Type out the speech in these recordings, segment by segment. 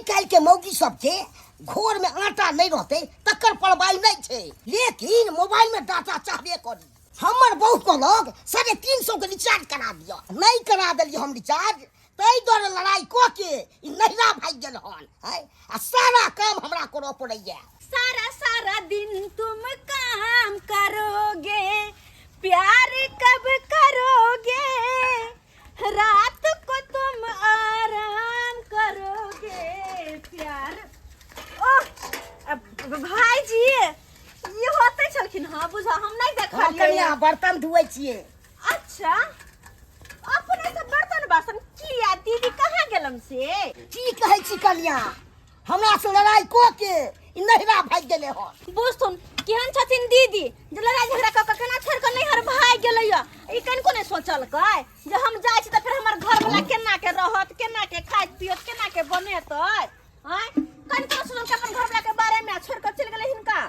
आइ काल्हि के मौगी सबके घोर में आटा नहीं रहते तकर परवाह नहीं छै, लेकिन मोबाइल में डाटा चाहबे करी। हमर बहू कहलक 350 के रिचार्ज करा दिअ, नहीं करा देलियै हम रिचार्ज, ताहि दुआरे लड़ाई कऽ के ई नहिरा भागि गेल हन है, आ सारा काम हमरा करऽ पड़ैया। सारा सारा दिन तुम काम करोगे, प्यार कब करोगे, रात को तुम आराम करोगे, प्यार। ओह अब भाईजी ये होते छलखिन। हाँ बुझा हम नहीं हम देखलियै। कनिया बर्तन धुऐ छियै। अच्छा अपने सब बर्तन बासन किया? दीदी कहाँ गेलन से? की कहै छी कनिया, हमरा से लड़ाई कऽ के ई नहिरा भागि गेलै हन। बुझथुन केहन छथिन दीदी जे लड़ाई झगड़ा कऽ के केना छोड़ि कऽ नैहर भागि गेलैया। ई कनिको नहि सोचलकै जे हम जाइ छी तऽ फेर हमर घरवला केना के रहत, केना के खाइत पियत, केना के बनेतै। आँय कनिको नहि सोचलकै अपन घरवला के बारे में, आ छोड़ि कऽ चलि गेलै हिनका।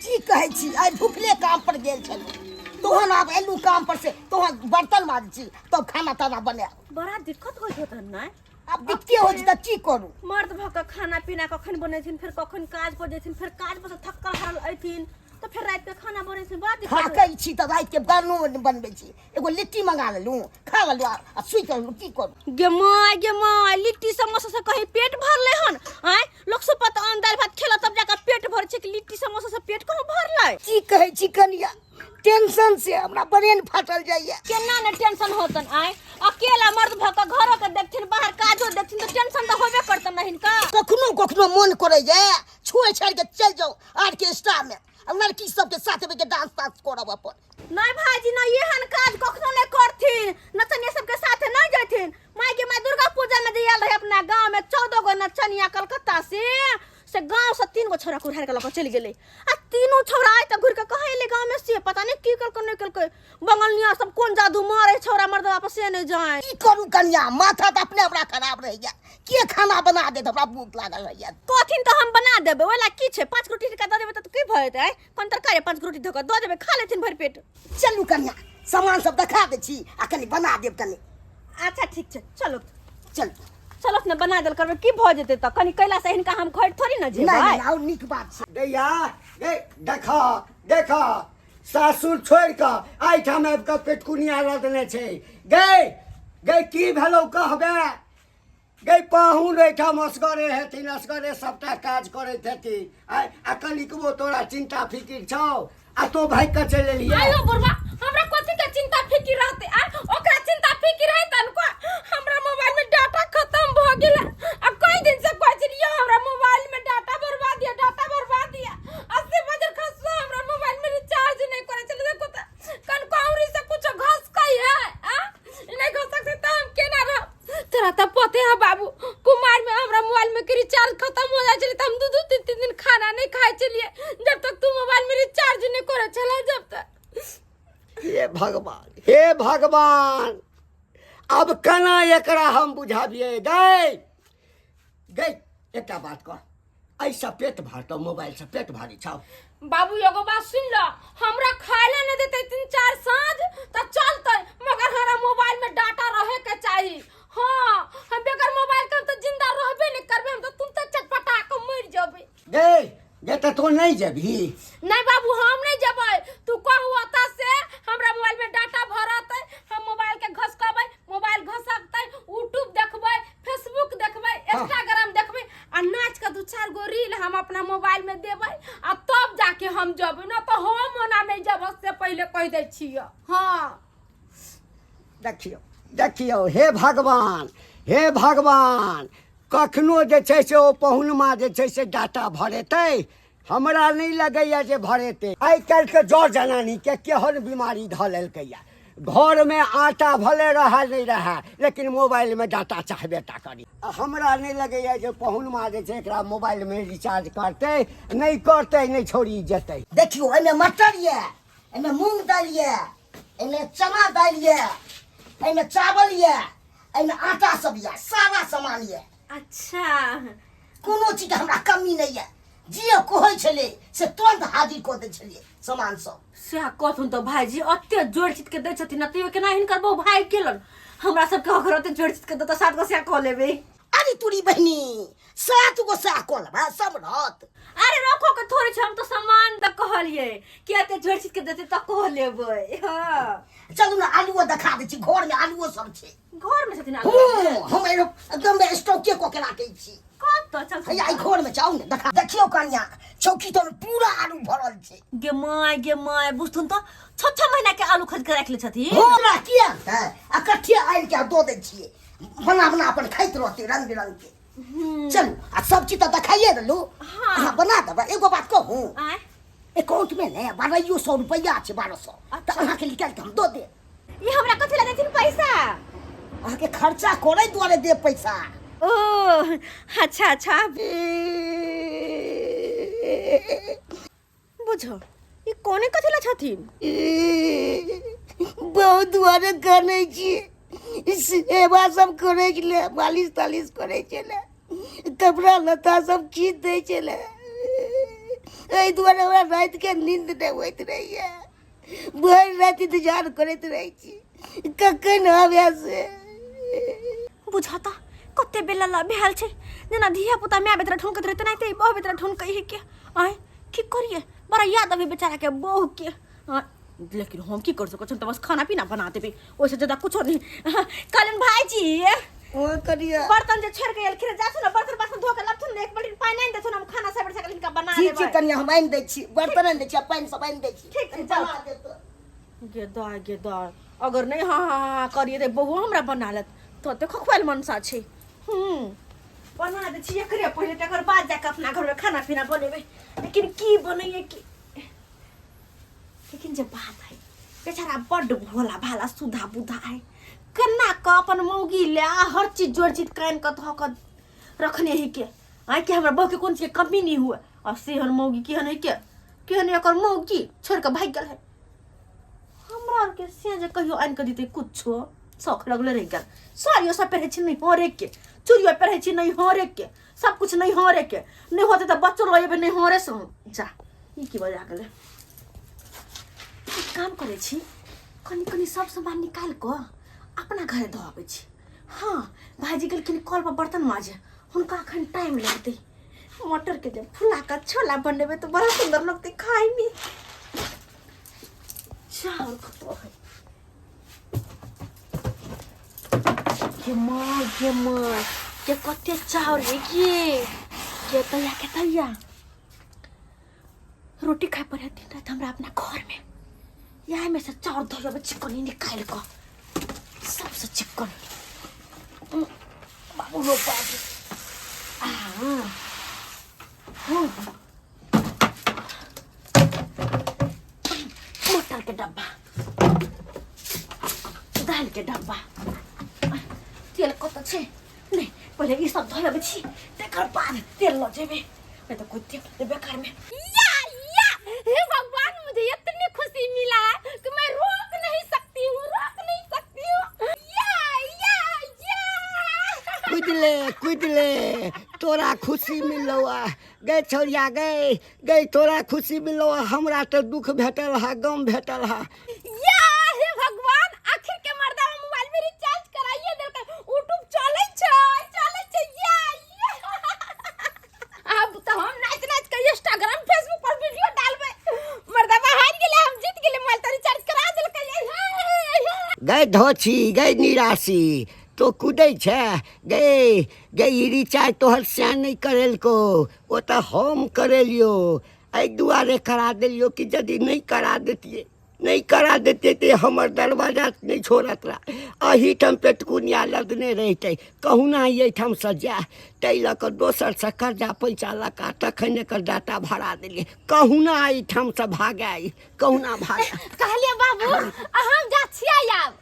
की कहै छी, आइ भुखले काम पर गेल छलहुँ, तोहन आब एलू काम पर से तोहन बर्तन माजै छी तब खाना ताना बनायब। बड़ा दिक्कत होइत होतन नहि? आब दिक्कते होइ छै तऽ की करू? मर्द भऽ कऽ खाना पीना कखन बनेथिन, फेर कखन काज पर जेथिन, फेर काज पर से थक्कल हारल अयथिन तऽ फेर राति के खाना बनेथिन, बड़ा दिक्कत होइ। थाकै छी तऽ राति के दानो नहि बनबै छी, एगो लिट्टी मंगा लेलहुँ, खा लेलहुँ आ सुति रहलहुँ, की करू? गे माय गे माय, लिट्टी समोसा से कहीं पेट भरले हन? आँय लोक सब पत अन्न दालि भात खेला तब जाकर पेट भर छै कि लिट्टी समोसा से पेट कहूँ भरलै? की कहै छी कनिया, टेंशन से हमरा ब्रेन फाटल जाइए। केना ने टेंशन होतन? आँय अकेला मर्द भऽ कऽ घरो के देखथिन, बाहर काजो देखथिन तऽ टेंशन तऽ होबे करतन ने हिनका। कखनो कखनो मन करैए छोड़ि छाड़ि के चलि जाउ आर्केस्ट्रा में आ लड़की सबके साथ में के डांस तांस करब अपन। नहीं भाईजी नहीं, एहन काज कखनो नहीं करथिन, नचनिया सबके साथे नहीं जैथिन। माय के माय दुर्गा पूजा में जे आयल रहे अपना गांव में 14 गो नचनिया कलकत्ता से, से गांव से 3 गो छोरा कुड़हार के लऽ कऽ चलि गेलै, आ तीनों छोरा आइ तक घुरि कऽ कहाँ एलै गांव में से पता नहीं की केलकै नहीं केलकै। बंगलिया सब कोन जादू मारे छोरा मर्द वापस से नहीं जाए। की करू कनिया, माथा तऽ अपने हमरा खराब रहैया, के खाना बना देत, हमरा भूख लागल रहैया। कहथिन तऽ हम बना देबै, ओहि की छै, 5 रोटी टिका दऽ देबै तऽ की भऽ जेतै? कोन तरकारी 5 रोटी धऽ कऽ दऽ देबै, खा लेथिन भरि पेट। चलू कनिया, सामान सब देखा दै छी आ कनि बना देब कनि। अच्छा ठीक छै, चलो चल चलो ने बना देल करबै, की भऽ जेतै तऽ कनि कैला से हिनका हम खैर थोड़ी ने जेबै। नहि नहि, और नीक बात छै। दैया गे, देख देख, सासुर छोड़ि कऽ एहिठाम आबि कऽ पेटकुनिया लदने छै। गे गे की भेलौ कहबे? गे पाहुन एहिठाम असगरे हेथिन, असगरे सबटा काज करैत हेथिन, आय आ कनिकबो तोरा चिंता फिकिर छौ आ तो भागि कऽ चलि एलियै। आयो बुढ़वा, हमरा कथी के चिंता फिकिर रहते? आ ओकरा चिंता फिकिर है तनको। हमरा मोबाइल में डाटा खत्म भ गेल आ कई दिन से कहै छलियै हमरा मोबाइल में डाटा भरवा दिया, डाटा भरवा दिया, 80 बजे खसो हमरा मोबाइल में रिचार्ज नहीं करे छलै। देखो त कनको औरी से कुछ घस कई है, आ नहीं घस सकते त हम केना रह? तोरा त पते है बाबू, कुमार में हमरा मोबाइल में के रिचार्ज खत्म हो जाय छलै त हम 2-2 3-3 दिन खाना नहीं खाय छलियै, जब तक तू मोबाइल में रिचार्ज नहीं करे छला जब तक। हे भगवान, हे भगवान, अब केना एकरा हम बुझाबियै? गै गै एकटा बात कह, एहिसँ पेट भरतौ? मोबाइलसँ पेट भरै छौ? बाबू एगो बात सुन ल, हमरा खाय ला नहीं देते 3-4 साँझ त चलते, मगर हमरा मोबाइल में डाटा रहे के चाही। हाँ हम बगैर मोबाइल के हम तो जिंदा रहबे नहीं करबे, हम तो तुम तो चटपटा के मर जबे। गै गै त तो नहीं जेबही? नहीं बाबू हम नहीं जेबै, तू कहू ओतऽ से हमरा मोबाइल में डाटा भरतै, हम मोबाइल के घसकबै, मोबाइल घसकतै, यूट्यूब देखबै, फेसबुक देखबै, इंस्टाग्राम देखबै आ नाच के 2-4 गो रील हम अपना मोबाइल में देबै आ तब जाके हम जेबै, ना तो हम ओना नहीं जेबै, से पहिले कहि दै छियै। हाँ देखियौ देखियौ, हे भगवान हे भगवान, कखनो जे छै से ओ पहुनमा जे छै से डाटा भरेतै? हमरा नहि लगैए जे भरेतै। आइ काल्हिके जर जनानीके केहन बीमारी धऽ लेलकैए, घरमे आटा भले रहए नहि रहए लेकिन मोबाइलमे डाटा चाहबे टा करी। आ हमरा नहि लगैए जे पहुनमा जे छै एकरा मोबाइलमे रिचार्ज करतै, नहि करतै, नहि छोड़ी जेतै। देखियौ एहिमे मटर यऽ, एहिमे मूंग दालि यऽ, एहिमे चना दालि यऽ, एहिमे चावल यऽ, एहिमे आटा सब यऽ, सारा सामान यऽ। अच्छा कोनो चीज के हमरा कमी नहि यऽ, जे कहै छलै से तुरंत हाजिर कऽ दै छलियै सामान सब। सएह कहथुन तऽ भाईजी अते जोड़ चित के दै छथिन ने, तैयो केना हिनकर बहु भागि गेलन? हमरा सबके अगर ओते जोड़ चित के देतऽ 7 गो सएह कऽ लेबै। अरे तोरी बहिनी, सात गो सएह कऽ लेबै समरत। अरे रखो के थोड़े छै, हम तो सामान तऽ कहलियै कि एते जोड़ चीज के देते तऽ कह लेबै। हाँ चलू ने, आलुओ देखा दै छी, घर में आलुओ सब छै। घर में छथिन आलू? हूँ, हम एकदम स्टॉके कऽ के राखै छी। कतऽ चल? हैया एहि घर में जाउ ने, देखा। देखियौ कनिया, चौकी तर पूरा आलू भरल छै। गे my, गे my, बुझथुन तऽ 6-6 महीना के आलू खरीद के राखि ले छथिन। हमरा किया हेतै? आ कट्ठे आनि के दऽ दै छियै, बना बना अपन खाइत रहतै रंग बिरंग के। चलू, आ सब चीज तऽ देखाइए देलू। हाँ। अहाँ बना देबै। एगो बात कहू? आँय? अकाउंट में ने 1200 रुपैआ छै, 1200 तऽ अहाँके निकालि कऽ हम दऽ देब। ई हमरा कथी लए देथिन पैसा? अहाँके खर्चा करै दुआरे देब पैसा। ओ अच्छा अच्छा, बुझो ई कोने कथी लए छथिन? बहुत दुआरे करै छियै, सेवा सब करै छलै, मालिश तालिश करै छलै, कपड़ा लत्ता सब खींच दै छलै। एहि दुआरे हमरा रातिके नींद नहि होइत रहैए। भरि राति इंतजार करैत रहै छी कखन आबे से। बुझता कते बेला ला भेल छै, जेना धिया पुता माय बेतरा ठुनकैत रहै तेनाहिते ई बहु बेतरा ठुनकै है के। आँय, की करिए, बड़ा याद अबै बेचारा के बहू के। आँय, लेकिन हम की कर सकै छी? हम तऽ बस खाना पीना बना देबै, ओहिसँ ज्यादा कुछो नहीं। कहलन भाईजी। ओ करिया। बर्तन जे छोड़ के एलखिन, जाथुन ने बर्तन बासन धो के लाबथुन ने, एक बाल्टी पानि आनि देथुन, हम खाना सब से हिनका बना ठीक छै। देबै। कनिया, हम आनि दै छी, बर्तन आनि दै छी आ पानि सब आनि दै छी। ठीक छै, कनि जाउ। बना देब तऽ। गे दाय, गे दाय, अगर नहीं हाँ हाँ हाँ करिए तऽ बहु हमरा बना लेत तो देखो खुआल मनसा छै। बना दै छी एकरे पहिले, तकर बाद जाके अपना घरमे खाना पीना बनेबै। लेकिन की बनैए की? लेकिन जे बात है, बेचारा बड्ड भोला भाला सुधा बुधा है, केना कऽ अपन मौगी ले आ हर चीज जोड़ चीज कानि कऽ धऽ कऽ रखने है के आइ के हमरा बहू के कोन चीज के कमी नहीं हुए। आ सेहन मौगी केहन है के, केहन एकर मौगी छोड़ि कऽ भागि गेल है। हमरा आरके से जे कहियो आनि कऽ दितै कुछो, शौख लगले रहि गेल। साड़ियो सब पहिरै छी नहि हरे के, चूड़ियो पहिरै छी नहि हरे के, सब कुछ नहीं हरे के। नहीं होते तऽ बच्चो लऽ जेबै नहीं हरे से हम। जा, ई की बजा गेलै? एक काम करै छी, कनि कनि सब सामान निकालि कऽ अपना घरे धऽ अबै छी। हाँ, भाईजी गेलखिन कल पर बर्तन माजे, हुनका अखन टाइम लगतै। मटर के जब फुला कऽ छोला बनेबै तऽ बड़ा सुंदर लगतै खायमे। चाउर कतऽ है? गे माँ, गे माँ, के कते चाउर है गे! के तैया, के तैया रोटी खाए पड़े दिन रात हमरा अपना घर में। इएह में से चाउर धो लेबै चिकनी निकालि कऽ, सबसे चिकन। बाबू रो बाबू, आ हूँ मटर के डब्बा, दालि के डब्बा, तेल कतऽ छै? नहि, पहिले ई सब धो लेबै छी, तकर बाद तेल लऽ जेबै, नहीं तो कोई देख लेतै बेकार में। या या, हे भगवान, मुझे इतनी खुशी मिला है कि मैं रोक नहीं सकती हूँ, रोक नहीं सकती हूँ। या या या। कुदले कुदले, तोरा खुशी मिललो आ गए छौड़िया, गए गए, तोरा खुशी मिललो आ, हमरा तऽ दुख भेटल हा, गम भेटल हा। या हे भगवान, आखिर के मर्दा मोबाइल में रिचार्ज कराइए देलकै, यूट्यूब चलै छै, चलै छै। या या, अब तो हम नाच नाच के इंस्टाग्राम फेसबुक पर वीडियो डालबै। मर्दा हार गेलै, हम जीत गेलै, मोबाइल तो रिचार्ज करा देलकै। गए धोछी, गए निराशी, तो कुदै छै गए। गए, ई रिचार्ज तोहर सैन नहि करेलको, ओ तऽ हम करेलियो। एहि दुआरे करा देलियो कि यदि नहि करा देतियै, नहि करा देतियै तऽ हमर दरवाजा नहि छोड़त रह, एहिठाम पेटकुनिया लदने रहितै। कहुना एहिठामसँ जाय, ताहि लऽ कऽ दोसरसँ कर्जा पैसा लऽ कऽ तखन एकर डाटा भरा देलियै। कहुना एहिठामसँ भागय, कहुना भागय। कहलियै बाबू, हम जा छियै आब।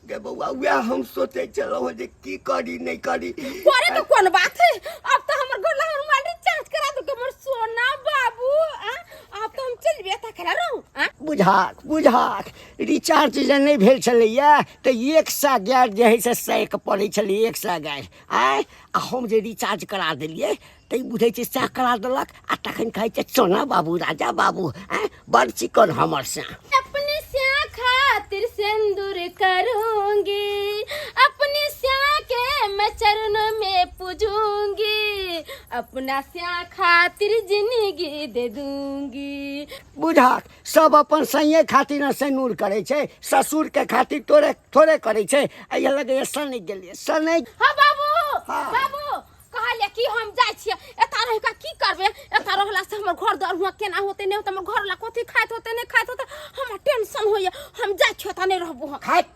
गे बौआ, वएह हम सोचै छलहुँ जे की करी नहि करी। करे तो कोन बात है, अब तो हमर गोला हमर मोबाइल रिचार्ज करा दो हमर सोना बाबू। आ अब तो हम चल जेबे, एतऽ खेला रहू। आ बुझाक बुझाक, रिचार्ज जे नहि भेल छलैया तऽ 100 गैर जे हइ से सैक पड़ै छलै, 100 गैर। आँय, आ हम जे रिचार्ज करा देलियै तऽ ई बुझै छै सएह करा देलक, आ तखन कहै छै सोना बाबू, राजा बाबू। आँय, बड़ चिकन हमर से। अपने स्या खातिर सिंदूर करूंगी, अपने स्या के मैं चरणों में पूजूंगी, अपना स्या खातिर जिंदगी दे दूंगी। बुझाक सब अपन सैये खातिर ने सैनूर करै छै, ससुर के खातिर तोरे थोड़े करै छै। आ इहे लगैया सनकि गेलियै, सनकि। हाँ बाबू, हाँ। बाबू कहलियै कि हम जाइ छियै, एतऽ रहि कऽ की करबै? एतऽ रहला से हमर घर दुआर हुआँ केना होतै, नहि होतै, हमर घरवला कथी खाइत होतै, नहि खाइत होतै, हमरा टेंशन होइए। हम जाइ छियै, एतऽ नहि रहबो हम। खाइत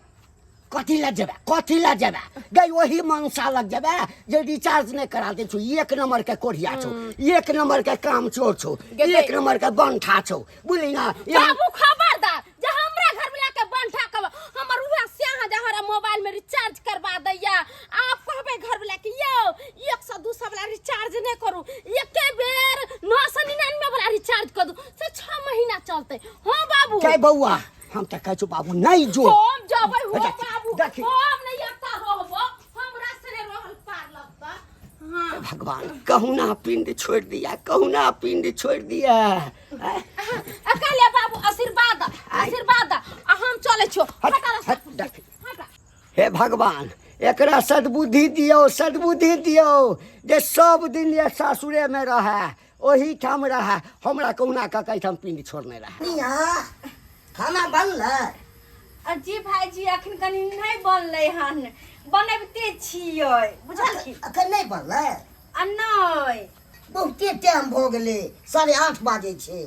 कथी लए जेबै, कथी लए जेबै गई? ओही मनसा लग जेबै जे रिचार्ज नहि करा दै छौ। एक नंबर के कोढ़िया छौ, एक नंबर के काम चोर छौ, एक नंबर के बंठा छौ, बुझली ना? बाबू खबरदार जे हमरा घर में लाके बंठा कब। हमर उहे स्याह जे हमरा मोबाइल में रिचार्ज करवा दैया। आप कहबै घर वाला के यौ 100 200 वाला रिचार्ज नहि करू, एके बेर 999 वाला रिचार्ज कर दू से 6 महीना चलते। हाँ बाबू। के बौआ, हम तऽ कहै छौ बाबू नहि जो। हम जबै हो देखी, बाबू। देखी। हम नहि एतऽ रहबो, हमरा से नहि रहल पार लगता। हाँ। भगवान कहुना पिंड छोड़ दिया, कहुना पिंड छोड़ दिया। अकाले बाबू आशीर्वाद, आशीर्वाद। आ हम चलै छियो। हट, हटा रास्ता। हट, देखी। हटा। हे भगवान, एकरा सद्बुद्धि दियौ, सद्बुद्धि दियौ जे सब दिन ये सासुरे में रहै, ओहिठाम रहै, हमरा कहुना कऽ एहिठाम पिंड छोड़ने रहै। निया, खाना बनलै? जी भाईजी, अखन कनि नहि बनलै हन, बनबिते छियै, बुझलखिन? अखन नहि बनलै? आ नहि। बहुते टाइम भऽ गेलै, 8:30 बाजै छै।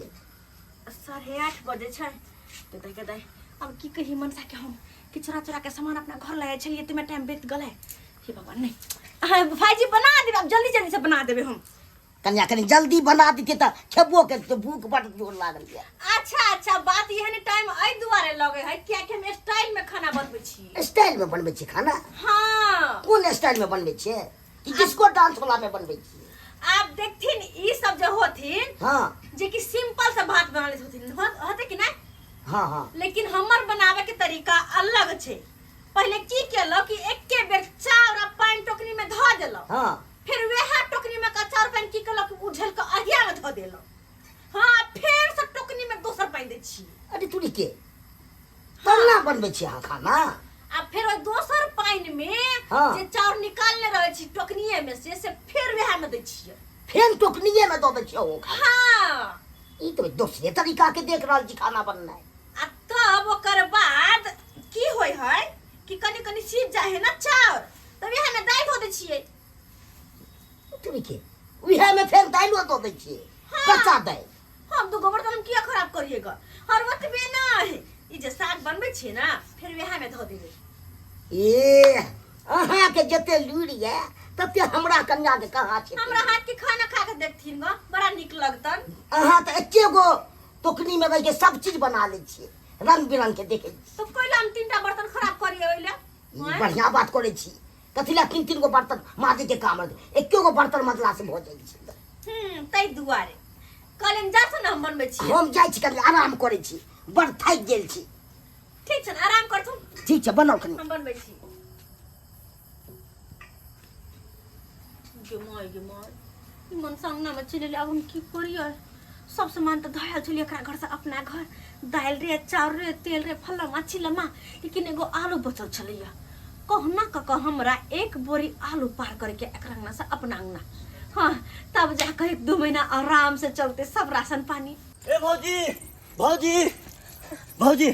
8:30 बजे छै। गदाइ गदाइ, अब की कही मनसा के हम कि चोरा चोरा के सामान अपना घर लाए छलियै, तमे टाइम बीत गेलै। हे भगवान, नहि अहाँ भाईजी बना देबै, आब जल्दी जल्दी से बना देबै हम। कनिया कनि जल्दी बना देतियै तऽ खेबो करितै, भूख बड जोर लागल यऽ। अच्छा अच्छा, बात एहन टाइम एहि दुआरे लगे है कियाकि हम स्टाइल में खाना बनबै छी। स्टाइल में बनबै छियै खाना? हाँ। कोन स्टाइल में बनबै छियै? कि डिस्को डांस वाला में बनबै छियै? आप देखथिन ई सब जे होथिन, जे कि सिंपल से भात बना लै होथिन, होते कि नहीं? हाँ हाँ। लेकिन हमर बनावे के तरीका अलग छै। पहले की केलौ कि एके बेर चाउर आ पानि टोकरी में धऽ देलौ। फिर वएह टोकरी में का चाउर पानि की केलौ कि उझल के अगिया में धऽ देलौ। हाँ, फेर से टोकरी में दोसर पानि दै छी। अरे तुरी के तन्ना बनबै छी अहाँ खाना? आ फेर ओहि दोसर पानि में जे चाउर निकालने रहै छी टोकनिए में से फेर वएह में दै छियै। फेर टोकनिए में दऽ दै छियै ओ खाना? हाँ। ई तऽ दोसरे तरीका के देख रहल छी खाना बननाइ। आ तब ओकर बाद की होय है कि कनि कनि सीज जाइ है ना चाउर, तब इएह में दालि धो दै छियै। तुरी के उहे में फेर दालिओ दऽ दै छियै? हाँ। कच्चा दालि? हम दू गोबर हम किया खराब करिएगा? और ओतबे नहि, ई जे साग बनबै छियै ना, फेर वएह में धो देबै। ए अहाँके जते लूरि यऽ तते हमरा कन्या के कहाँ छै। हमरा हाथ के खाना खा के देखथिन ग, बड़ा नीक लगतन। अहाँ तऽ एके गो टोकनी में रह के सब चीज बना लै छियै, रंग बिरंग के देखै छी। तो कोइला हम तीनटा बर्तन खराब करिए ओइला? ई बढ़िया बात करै छी। कथी लए तीन तीन गो बर्तन माजे के काम रहतै? एके गो बर्तन मजला से भऽ जाइ छै। ताहि दुआरे कहलियनि जा ने हम बनबै छी। हम जाइ छी, कनि आराम करै छी, बड़ थाकि गेल छी। ठीक छै ने, आराम करथुन। ठीक छै, बनाउ कनि। हम बनबै छी। गे माय, गे माय, ई मन अंगना में चलि एलै। आब हम की करियै? सब सामान तऽ धयल छलियै एकरा घर से अपना घर, दालि रे, चाउर रे, तेल रे, फल्लामा चिल्लामा, लेकिन एगो आलू बचल छलैया। कहुना कऽ कऽ हमरा एक बोरी आलू पार करके एकरा अंगना से अपना अंगना, हाँ, तब जाकर 1-2 महीना आराम से चलते सब राशन पानी। ए भौजी, भौजी, भौजी,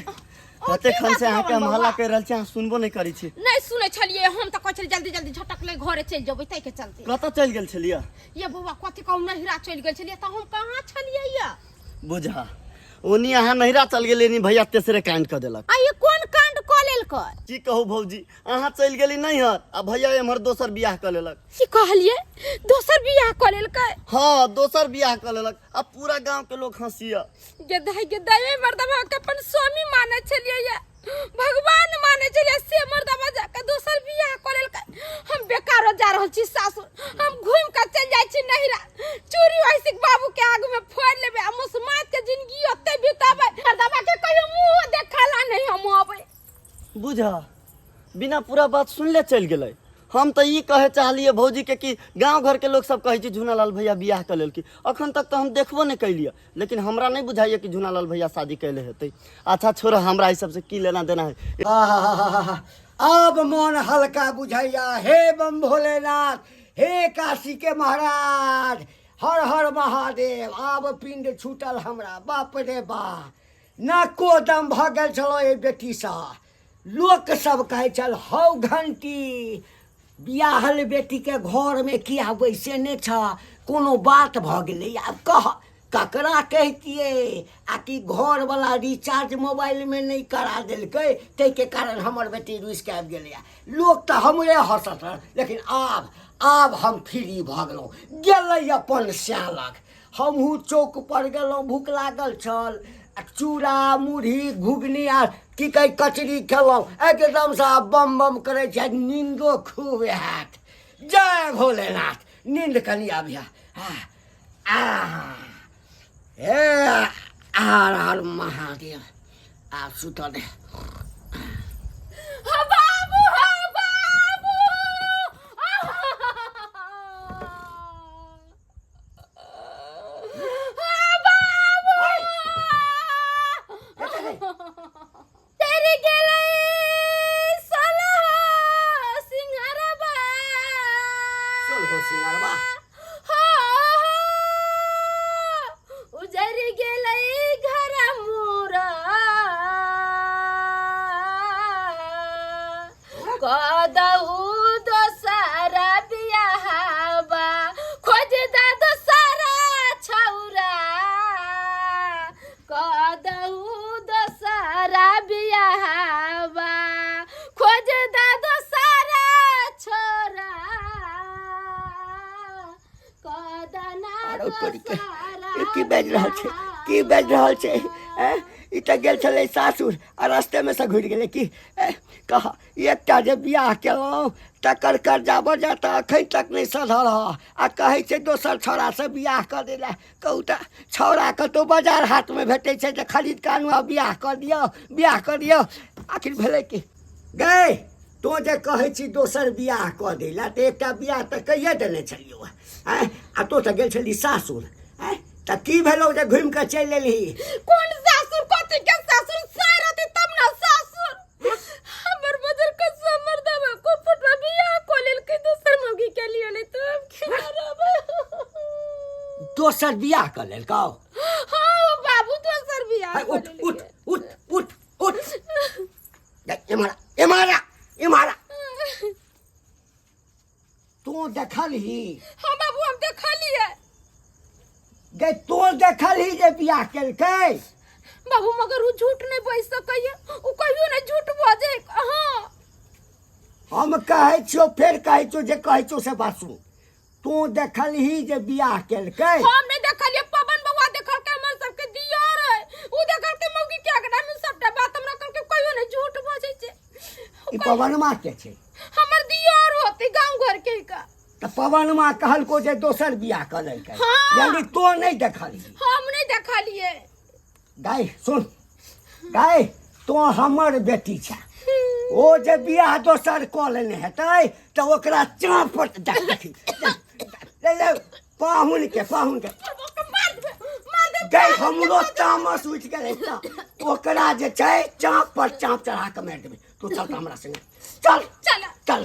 कते खन से अहाँके हम हल्ला करि रहल छी, अहाँ सुनबो नहि करै छी। नहि सुनै छलियै हम, तऽ कहै छलियै जल्दी जल्दी झटकले घरे चलि जेबै, ताहिके चलते। कतऽ चलि गेल छलियै? ये बौआ, कथी कहू, नहिरा चलि गेल छलियै, तऽ हम कहाँ छलियै ये? बुझा, ओनी अहाँ नहिरा चल गेलियै नी भैया तेसरे कांड कऽ देलक। आ ई कोन कांड कऽ लेलकै? की कहू भौजी, अहाँ चलि गेली नैहर आ भैया एम्हर दोसर बियाह कऽ लेलक। की कहलियै, दोसर बियाह कऽ लेलकै? हाँ, दोसर बियाह कऽ लेलक आ पूरा गांव के लोग हंसिया। गेदाइ गेदाइ, मर्दबा के अपन स्वामी मानै छलियै ये, भगवान मानै छलियै, से मर्दबा जाके दोसर बियाह कऽ लेलकै। हम बेकारो जा रहल छी सासुर, हम घुमि कऽ चलि जाइ छी नहिरा, चूड़ी वैसिक बाबू के आगू में फोड़ि लेबै आ मुसमात के जिंदगी ओतै बिताबै। मर्दबा के कहियो मुँहो देखला नहि हम अबै। बुझा, बिना पूरा बात सुनले चलि गेलै। हम तऽ ई कहे चाहलियै भौजी के कि गांव घर के लोग सब कहै छै झुनालाल भैया बियाह कऽ लेलखिन, अखन तक तऽ हम देखबो नहि कैलियै, लेकिन हमरा नहि बुझाइए कि झुनालाल भैया शादी कैले हेतै। अच्छा छोड़, हमरा ई सबसे की लेना देना है। आहा, आब मोन हल्का बुझैया। हे बम भोलेनाथ, हे काशी के महाराज, हर हर महादेव। आब पिंड छूटल हमरा। बाप रे बा, नाको दम भऽ गेल छलौ एहि बेटीसँ। लोक सब कहै छल, हौ घंटी, बियाहल बेटीके घरमे किया बैसेने छ, कोनो बात भऽ गेलै? आब कह, ककरा कहितियै? आ कि घरवला रिचार्ज मोबाइलमे नहि करा देलकै, ताहिके कारण हमर बेटी रुसि कऽ आबि गेलैए। लोक तऽ हमरे हँसत रहल, लेकिन आब आब हम फ्री भऽ गेलहुँ। गेलै अपन सएह लग, हमहूँ चौक पर गेलहुँ, भूख लागल छल, आ चूड़ा मुरही घुघनी आ की कहै कचरी खेलहुँ। एकदमसँ आब बम बम करै छै, नींदो खूब हैत। जय भोलेनाथ। नींद कनि आबिया। आ हे हर हर महादेव। आब सुतऽ दे। हाँ बाबू, हाँ बाबू, हाँ बाबू, तेरी गेलै सोलह सिंहरबा। सोलहो सिंगारबा? हाँ, उजर गेलै घर मोरा, कदहु दोसर बियाहबा, खोज दा दोसर छौरा, कदहु दोसर बियाहबा, खोज दा दोसर छोरा, कदना। आरो तोरी के, ई की बाजि रहल छै? की बाजि रहल छै? ऐं? ई तऽ गेल छलै सासुर आ रस्तेमे से घुरि गेलै की? ऐं, कह, एकटा जे बियाह केलहुँ तकर कर्जा बर्जा तऽ एखन तक नहि सधल हँ, आ कहै छै दोसर छौड़ासँ बियाह कऽ दै लए। कहू तऽ, छौड़ा कतहु बाजार हाटमे भेटै छै जे खरीद कऽ आनू आ बियाह कऽ दियौ, बियाह कऽ दियौ? आखिर भेलै की गै? तोँ जे कहै छी दोसर बियाह कऽ दै लए, तऽ एकटा बियाह तऽ कहिए देने छलियौ हँ। आँय, आ तोँ तऽ गेल छलही सासुर। आँय, तऽ की भेलौ जे घुमि कऽ चलि एलही? कोन सासुर, कथी के सासुर? सार रहती तब ना सासुर। हमर बजर के समर दबा को फटवा बियाह को लेलकै, दोसर मौगी के लिए ले, तो हम की करब? दोसर बियाह कऽ लेलकौ? हाँ बाबू, दोसर बियाह हाय, कऽ उठ। लेलकै। उठ उठ उठ उठ, एम्हर आ, एम्हर आ, एम्हर आ। तू देखलही? हाँ बाबू, हम देखलिए। गे, तू देखलही जे बियाह केलकै? बाबू, मगर उ झूठ नहीं बज सकैया, उ कहियो नहीं झूठ बजे। हाँ। हम कहै छियौ, फेर कहै छियौ, जे कहै छियौ से बात सुन। तू देखलही जे बियाह केलकै? हम नहीं देखलिए, पवन बउआ देखलकै, हमर सबके दियर है, उ देखलकै मौगी के अगना में सबटा बात हमरा कहलकै, कहियो नहीं झूठ बजै छै। ई पवनमा के छै? हमर दियर होते, गांव घर के का। तऽ पवनमा कहलको जे दोसर बियाह कऽ लेलकै? हाँ। यानी तो नहीं देखलही? हम नहीं देखलिए। गाय सुन गाय, तो हमर बेटी छै, ओ जे बियाह दोसर कऽ लेने हेतै तऽ ओकरा चाँपट देख, देखी ले ले, पाहुन के, पाहुन के। मार देबे, मार देबे। गै, हमरो तामस उठि गेलै, तऽ ओकरा जे छै चाँप पर चाँप चढ़ा कऽ मारि देबै। तू चल तऽ हमरा संगे चल। चल। चल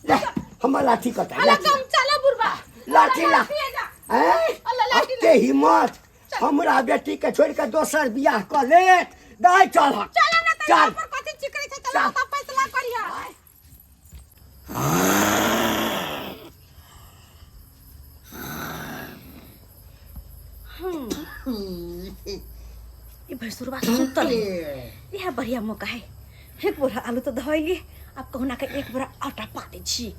ले, हमर लाठी कतऽ? अला लाठी कम चला बुढ़बा। लाठी ला। ऐं? अल्ला, लाठी ला। अते हिम्मत, हमरा बेटी के छोड़ के दोसर बियाह कऽ लेत? दाइ चल। चला ना। चल। पर कथी चिकरै छै? चल। चल। त फैसला करिया। ई भैंसुरबा सुतल है, इएह बढ़िया मौका है। एक बोरा आलू तऽ धोइली, आब कहुना के एक बोरा आटा पा दै छी।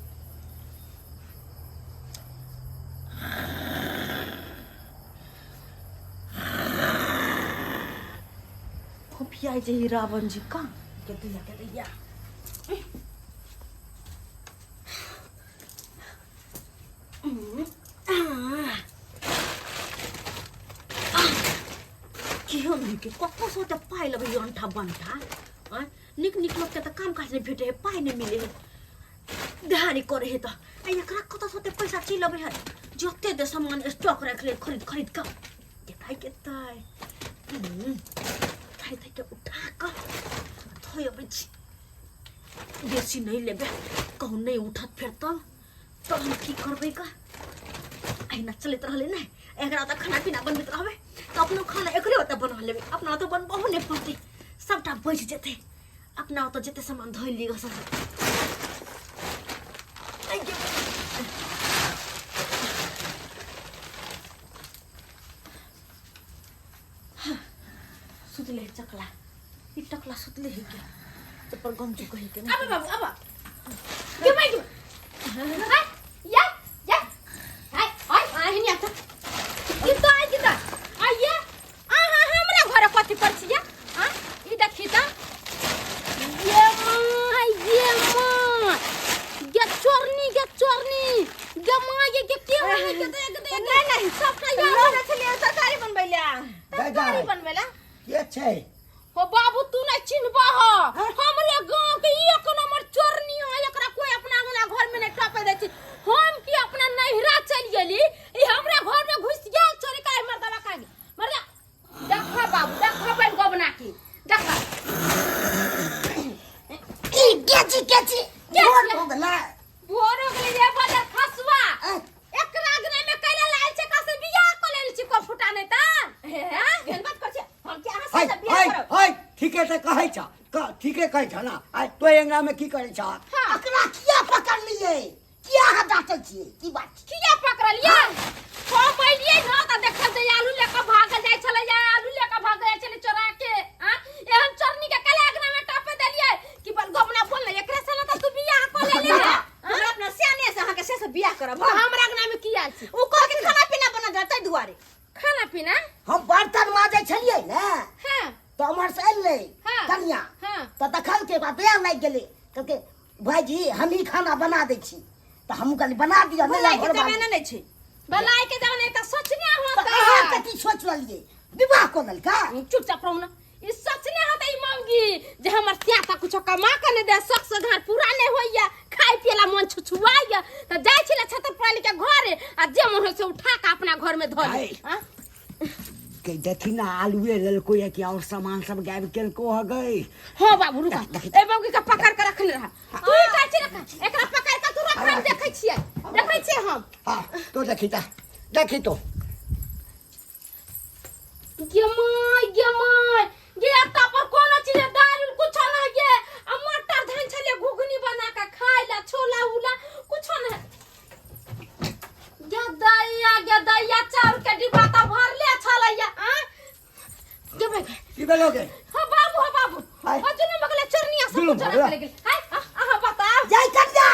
फोफियाइ जे ई रावण जी कहाँ के दैया, के दैया। केहो नहीं के कतौ से ओते पाइ लेबै अंठा बंठा? आँय, नीक नीक लोकके तऽ काम काज नहि भेटै है, पाइ नहि मिलै है, देहारी करै है, तऽ आ एकरा कतऽ से ओते पैसा चलि अबै है? जते दे सामान स्टॉक राखि ले खरीद खरीद कऽ, केताइ केताइ थाइ थाइ के उठा कऽ धोइ अबै छी। बेसी नहीं लेबे, कहूँ नहीं उठत फेर तब तब हम की करबै का। अहिना चलैत रहलै ने, एकरा तऽ खाना पीना बनबैत रहबै तऽ अपनो खाना एकरे ओतऽ बना लेबै, अपना ओतऽ बनबहो नहि पड़तै, सबटा बचि जेतै। अपना ओतऽ जते सामान धोइ लिअ सब। सुतले चकला, ई टकला सुतले है के चप्पल गमचू कही के। आबे बाबू आबा के भाई के हाय या या हाय हाय आ हिनी आता। ई तो आई की आइए अहाँ हमरा घर कथी कर छियै? आ ई देखी त ये माँ, ये माँ गे चोरनी, गे चोरनी, गे माँ, ये गे के होई गे दे गे दे। नहीं नहीं सबटा याद याद रखलियै तरकारी बनबै ला। तरकारी बनबै ला के छै? हो बाबू तू नहीं चिन्हबा हो, हमरे गांव के एक नंबर चोरनी हो, एकरा कोई अपना अंगना घर में नहीं टपे दै छै। हम की अपना नैहरा चलि गेली, ई हमरा घर में घुसि गेल चोरी का मर्दवा का मर्दा। देखा बाबू देखा बन गबना की देखा। ई केची केची भोर हो गेलै, भोर हो गेलै ये बजर खसुआ। एकरा अगने में कैला लाल छै कसे बियाह क लेल छी को फुटा नहीं त हैं केहन बात करै छियै? हम की अहाँ हाय से बियाह हाय करब? हाय, ठीके तऽ कहै छ, ठीके कहै छ ना। आइ तो अंगना में की करै छ? एकरा किया पकड़लियै? किया अहाँ डांटै छियै? की बात छै? किया पकड़लियै? हम अइलियै न तऽ देखल जे आलू लऽ कऽ भागल जाइ छलै, आलू लऽ कऽ भागल जाइ छलै चोरा के। आ एहन चोरनी के कैला अंगना में टपे देलियै कि बल गबना बोल ने, एकरे से न तऽ तू बियाह कऽ लेली है। हमरा अपना सियाने से अहाँके से बियाह करब। हम हमरा अंगना में किया छी? उ कहलखिन खाना पीना बना दे ताहि दुआरे। खाना पीना? हम बर्तन माजै छलियै ने। हाँ। तऽ उम्हर से एलै हाँ। कनिया। हाँ। तऽ देखलकै ओकरा दया लागि गेलै, कहलकै भाईजी हमही खाना बना दै छी। तऽ हमहूँ कहलियै बना दिअ। नहि भलाइ के घरवाली। जमाना नहि छै। भलाइ के जमाना तऽ सोचने तऽ होतै। अहाँ कथी सोच लेलियै? विवाह कऽ लेलकै? चुपचाप रहू ना। ई सोचने होतै ई मौगी जे हमर स्याता कुछो कमा के नहि दे, शौक से घर पूरा नहि होइया, खाय पियला मन छुछुआइया, तऽ जाइ छलै छतर पाली के घरे आ जे मन होइ से उठा के अपना घर में धऽ ले। आइ। आँ? के देखी ना आलुए लेलको या कि और सामान सब गायब केलको ह गई। हाँ बाबू रुका, ए बाबू के पकड़ के रखने रहा तू, ही काहे छी रखा, एकरा पकड़ के तू रख, हम देखै छियै, देखै छियै हम। हाँ तो देखी ता, देखी तो। गे माय, गे माय, गे एता पर कोनो चीज दाल उल कुछो नहीं गे, आ मटर धन छले घुघनी बना के खाय ला, छोला उला कुछो नहीं। गे दैया, गे दैया, चाउर के डिब्बा त भरले छलैया। आ गे भाई की भेलो गे? हो बाबू, हो बाबू, हाय। हो जुलुम बगले चोरनिया सब जुलुम चोरा भगला। के ले गेल। हाय, अहाँ बताउ। जय कन्या,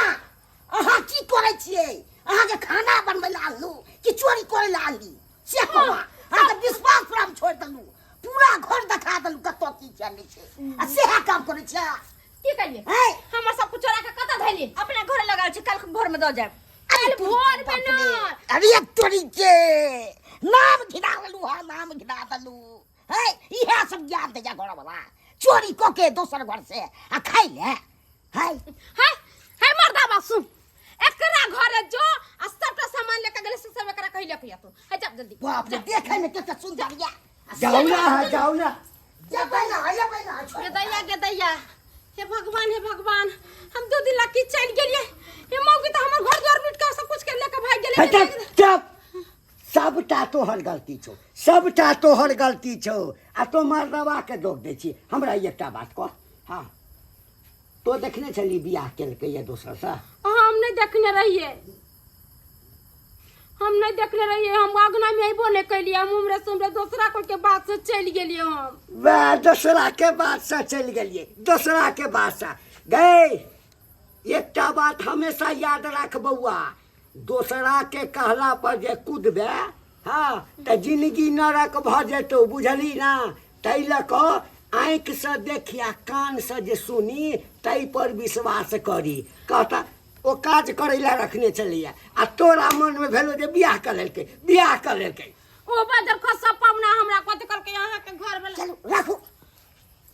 अहाँ की करै छियै? अहाँके खाना बनबै लए आनलू कि चोरी करै लए आनली से कहू? अहाँके विश्वास पर हम छोड़ि देलहुँ, पूरा घर देखा देलहुँ कतऽ की चलै छै, आ सएह काम करै छियै। की करियै? हैं? हमर सब कुछ चोरा के कतऽ धैली? अपना घर लगाउ छी, काल्हि भोर में दऽ जायब। काल्हि भोर में न। अरे तोरी के नाम घिना देलू, हाँ नाम घिना देलू। है इएह सब ज्ञान दैया घरवला, चोरी कऽ के दोसर घर से आ खाइ ले। है है है मर्दा बा सुन, एकरा घरे जो आ सबटा सामान लेके गेलै से सब एकरा कहि लेके आतो। है जा जल्दी। बाप रे, देखै में कते सुंदर या। जाओ ना, हाँ, जाओ ना। जेबै ना, जेबै ना, छोड़। गे दैया, गे दैया, हे भगवान, हे भगवान, हम दो दिन ला की चलि गेलियै, हे मौगी तऽ हमर घर द्वार लूट के सब कुछ के लेके भागि गेलै। हे चुप चुप, सबटा तोहर गलती छौ, सबटा तोहर गलती छौ, आ तो मर्दवा के दोष दै छी। हमरा एकटा बात कह, हाँ तो देखने छली बियाह केलकै या दोसर से? हम नहीं देखने रहिए, हम नहीं देखने रहिए, हम अगना में अइबो नहीं कैलिए, हम उम्रे सुमरे दोसरा कोई के बात से चलि गेलिए हम। वएह दोसरा के बात से चलि गेलिए, दोसरा के बात से गए। एकटा बात हमेशा याद राख बौआ, दोसरा के कहला पर जे कूदबे हाँ तऽ जिंदगी नरक भऽ जेतौ, बुझली ना? ताहि लऽ कऽ आँखिसँ देखी आ कानसँ जे सुनी ताहि पर विश्वास करी। कहता ओ काज करै लए रखने छलैया आ तोरा मनमे भेलो जे बियाह कऽ लेलकै, बियाह कऽ लेलकै। ओ बजर खसा पवना हमरा कथी कहलकै अहाँके घर वाला। चलू राखू।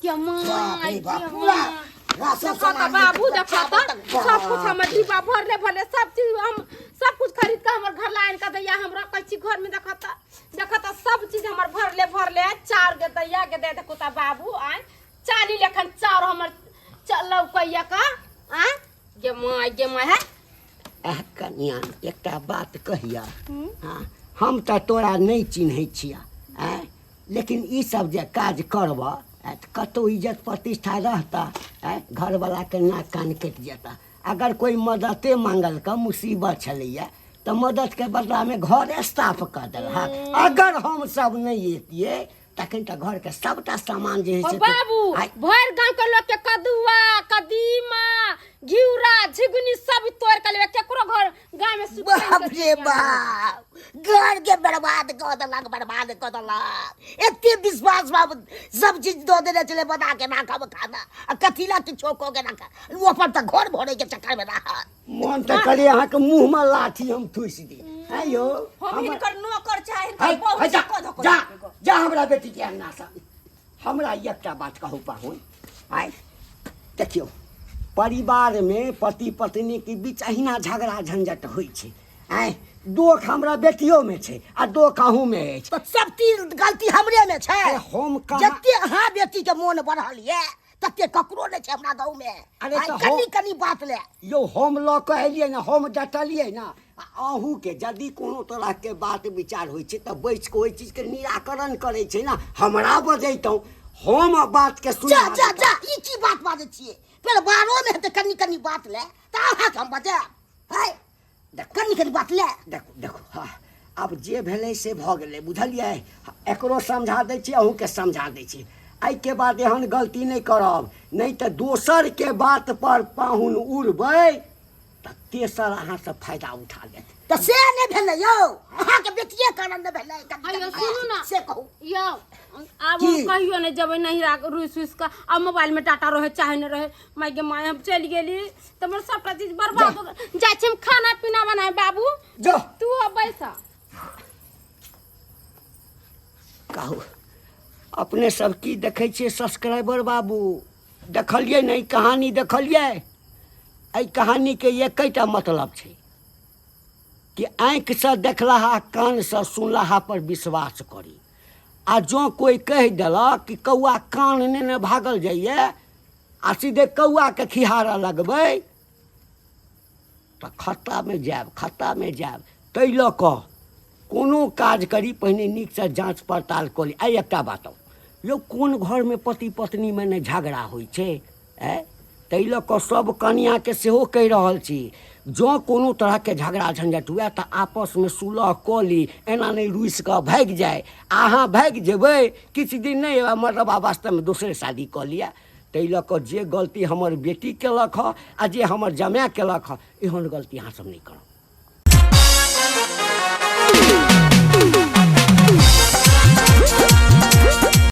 के बाप माय, रे बाप, के पूरा माय। राशन देखो तऽ सामान बाबू, लेके देखो बच्चा तऽ तक। सब कुछ हमर डिब्बा भरले भरले सब चीज, हम सब कुछ खरीद के हमर घर ला आनि के दैया, हम रखै छी घर में। देखो तऽ, देखो तऽ सब चीज हमर भरले भरले चाउर के दैया के दे। देखो तऽ बाबू, आय चाली लेखन चाउर हमर लौकैया का। आ गे माय गे माय है। आह कनिया, एकटा बात कहिया। हाँ, हम तऽ तोरा नहि चिन्है छिया आँय, लेकिन ई सब जे काज करबह आँय, तऽ कतहु इज्जत प्रतिष्ठा रहता आँय? घरवलाके नाक कान कटि जेता। अगर कोइ मदते मांगलक, मुसीबत छलैया, तऽ मददके बदलामे घरे साफ कऽ देलहक। अगर हम सब नहि एतियै तखन तऽ घरके सबटा सामान जे होइ ओ छै बाबू, भरि गांव के लोग के कदुआ, कदीमा, घिउरा, झिगुनी सब तोड़ के लेबे, केकरो घर गांव में सुख बाप रे बाप, घर के बर्बाद कऽ देलक, बर्बाद कऽ देलक। एते विश्वास बाबू सब चीज दऽ देने छलै, बना के राखब खाना आ कथी ला किछो कऽ के राख, ओ अपन तऽ घर भरे के चक्कर में रहत। मोन तऽ करे अहाँके मुँहमे लाठी हम ठूसि दी। आँय यौ, हम हिनकर नौकर चाहे हिनकर है, बहू है, जा, से कऽ धऽ जा, कऽ जा हमरा बेटी के अंगना से। हमरा एकटा बात कहू पाहुन, आइ देखियौ, परिवारमे पति पत्नीके बीच अहिना झगड़ा झंझट होइ छै। आँय, दोख हमरा बेटियोमे छै आ दोख अहूँमे अछि। तऽ सब तीन गलती हमरे में छै। अरे हम कहाँ जते अहाँ बेटी के मोन बढ़ल ये तते ककरो नहि छै हमरा गाँव में। अरे आइ तऽ कनी कनी बात ले यौ, हम लऽ कऽ एलियै ने, हम डटलियै ने। आ अहूँके यदि कोनो तरहके बात विचार होइ छै तऽ बैस कऽ ओहि चीजके निराकरण करै छै ने। हमरा बजैतहुँ, हम बातके जा सुना जा जा, ई की बात बाजै छियै? परिवारो में हेतै कनी कनी बात ले तऽ अहाँके हम बजायब? है कनी कनी बात ले। देखू देखू, हाँ, आब जे भेलै से भऽ गेलै, बुझलियै? एकरो समझा दै छी, अहूँके समझा दै छी। एहिके बाद एहन गलती नहि करब, नहि तऽ दोसरके बात पर पाहुन उड़बै तऽ तेसर अहाँसँ फायदा उठा लेत। तऽ से नहि भेलै यौ, अहाँके बेटिए कारण नहि भेलै। अयौ, सुनू ने। से कहू। यौ, आब की? हम कहियो नहि जेबै नहिरा रुसि उसि कऽ। आब मोबाइल में डाटा रहे चाहे नहि रहे, माय गे माय, हम चलि गेली तऽ हमर सबटा चीज बर्बाद हो गेल। जाइ छी हम खाना पीना बनाए। बाबू, जो तू अब बैसा। कहू, अपने सब की देखै छियै? सब्सक्राइबर बाबू, देखलियै ने ई कहानी? देखलियै? एहि कहानीके एकेटा मतलब छै कि आँखिसँ देखलाहा, कानसँ सुनलाहा पर विश्वास करी। आ जँ कोइ कहि देलक कि कौआ कान नेने भागल जाइए, आ सीधे कौआके खिहारऽ लगबै तऽ खत्तामे जायब, खत्तामे जायब। ताहि लऽ कऽ कोनो काज करी, पहिने नीकसँ जाँच पड़ताल कऽ ली। आइ एकटा बात यौ, कोन घरमे पति पत्नीमे नहि झगड़ा होइ छै? आँय, ताहि लऽ कऽ सभ कनिआँके सेहो कहि रहल छी, जँ कोनो तरहके झगड़ा झंझट हुए तऽ आपसमे सुलह कऽ ली, एना नहि रुसि कऽ भागि जाय। अहाँ भागि जेबै, किछु दिन नहि अयबै, मतलब वास्तवमे दोसरे शादी कऽ लिअ। ताहि लऽ कऽ जे गलती हमर बेटी केलक हँ आ जे हमर जमाए केलक हँ, एहन गलती अहाँसभ नहि करब।